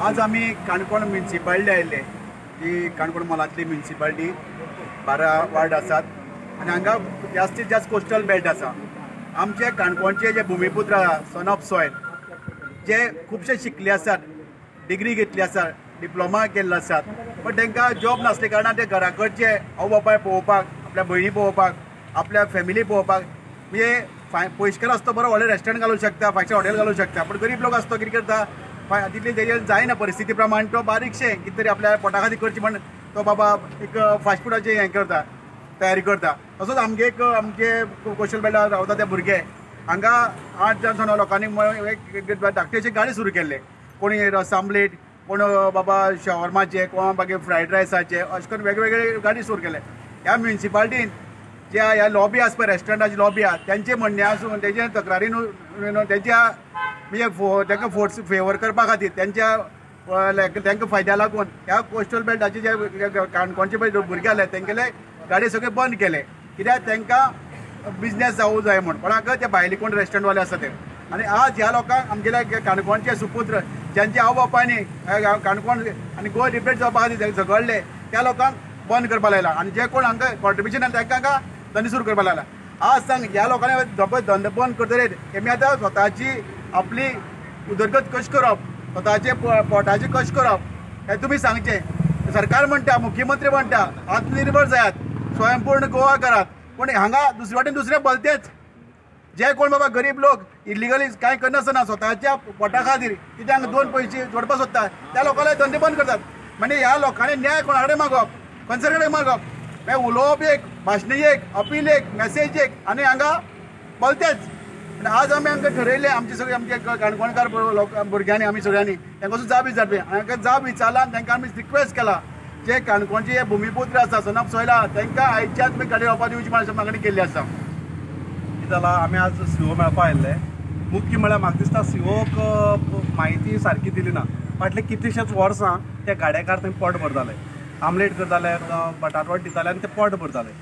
आज आमी काणकोण म्युनिसिपालिटी आयिल्ले. ही काणकोण मॉलांतली म्युनिसिपालिटी 12 वार्ड आसात आनी हांगा जास्तीत जास्त कोस्टल बेल्ट आसा. आमचे काणकोणचे जे भुमिपुत्र आसा, सन ऑफ सॉयल, जे खुबशे शिकले आसात, डिग्री घेतली आसा, डिप्लोमा केल्लो आसात, पण तांकां जॉब नासले कारणान ते घरा कडचे आवय बापाय पळोवपाक, आपल्या भयणी पळोवपाक, आपल्या फॅमिली पळोवपाक, म्हणजे पयशेकार आसता बरो व्हडलें रेस्टॉरंट घालूंक शकता, फायव हॉटेल घालूंक शकता, पूण गरीब लोक आसता कितें करता, तितली तेजेर जायना परिस्थिती प्रमाण तो बारीकशें कितें तरी आपल्या पोटा खातीर करचें म्हण तो बाबा एक फास्ट फुडाचें हें करता, तयारी करता. तसोच आमगे एक आमचे कोशल बेल्टार रावता ते भुरगे हांगा 8 जाण जाण लोकांनी एक धाकटी अशी गाडी सुरू केल्ले. कोणी रस आमलेट, कोण बाबा शॉवर्माचे, कोण मागीर फ्रायड रायसाचे, अशें करून वेगवेगळे गाडी सुरू केले. ह्या म्युनिसिपालिटीन ज्या ह्या लॉबी आसा पळय, रेस्टॉरंटाची लॉबी आसा, तेंचे म्हणणें आसून तेंच्या तक्रारीन तेंच्या म्हणजे तांकां फोर्स फेवर करपा खातीर तेंच्या तांकां फायद्या लागून ह्या कोस्टल बेल्टाचे जे काणकोणचे पळय भुरगे आसले तेंगेले गाडी सगळे बंद केले. कित्याक तांकां बिजनेस जावूं जाय म्हूण. कोणाक ते भायले कोण रेस्टॉरंटवाले आसा ते. आनी आज ह्या लोकांक आमगेल्या काणकोणचे सुपुत्र ज्यांचे आवय बापायनी काणकोण आनी गोवा लिबरेट जावपा खातीर झगडले त्या लोकांक बंद करपाक लायला आनी जे कोण हांकां कॉन्ट्रिब्युशन आसा तांकां हांगा धंदे सुरू करपाक लागला. आज सांग ह्या लोकांनी धंदो बंद करतले तेमी आतां स्वताची आपली उदरगत कशी करप, स्वताचे पोटाचें कशें करप हें तुमी सांगचें. सरकार म्हणटा, मुख्यमंत्री म्हणटा आत्मनिर्भर जायात, स्वयंपूर्ण गोवा करात, पूण हांगा दुसरे वाटेन दुसरे भलतेच जे कोण बाबा गरीब लोक इलिगली कांय करनासतना स्वताच्या पोटा खातीर कित्याक 2 पयशे जोडपाक सोदता त्या लोकांले धंदे बंद करतात. म्हणजे ह्या लोकांनी न्याय कोणा कडेन मागप, खंयच्या कडेन मागप? मागीर उलोवप एक, भाशणां एक, अपील एक, मॅसेज एक, आनी हांगा भलतेच. आज आमी हांकां ठरयलें, आमचे सगळे आमचे काणकोणकार लोक भुरग्यांनी आमी सगळ्यांनी तांकां वचून जाप विचारपी, हांकां जाप विचारला आनी तांकां आमी रिक्वेस्ट केला जे काणकोणचे भुमिपुत्र आसा, सन ऑफ सॉयल आसा, तांकां आयच्यान तुमी गाडी रावपाक दिवची म्हण मागणी केल्ली आसा. कितें जालां, आमी आज सीओ मेळपा आयिल्ले. मुख्य म्हळ्यार म्हाका दिसता सीओक म्हायती सारकी दिली ना. फाटले कितलेशेच वर्सां ते गाडेकार थंय पोट भरताले, आमलेट करताले, बटाटवट दिताले आनी ते पोट भरताले.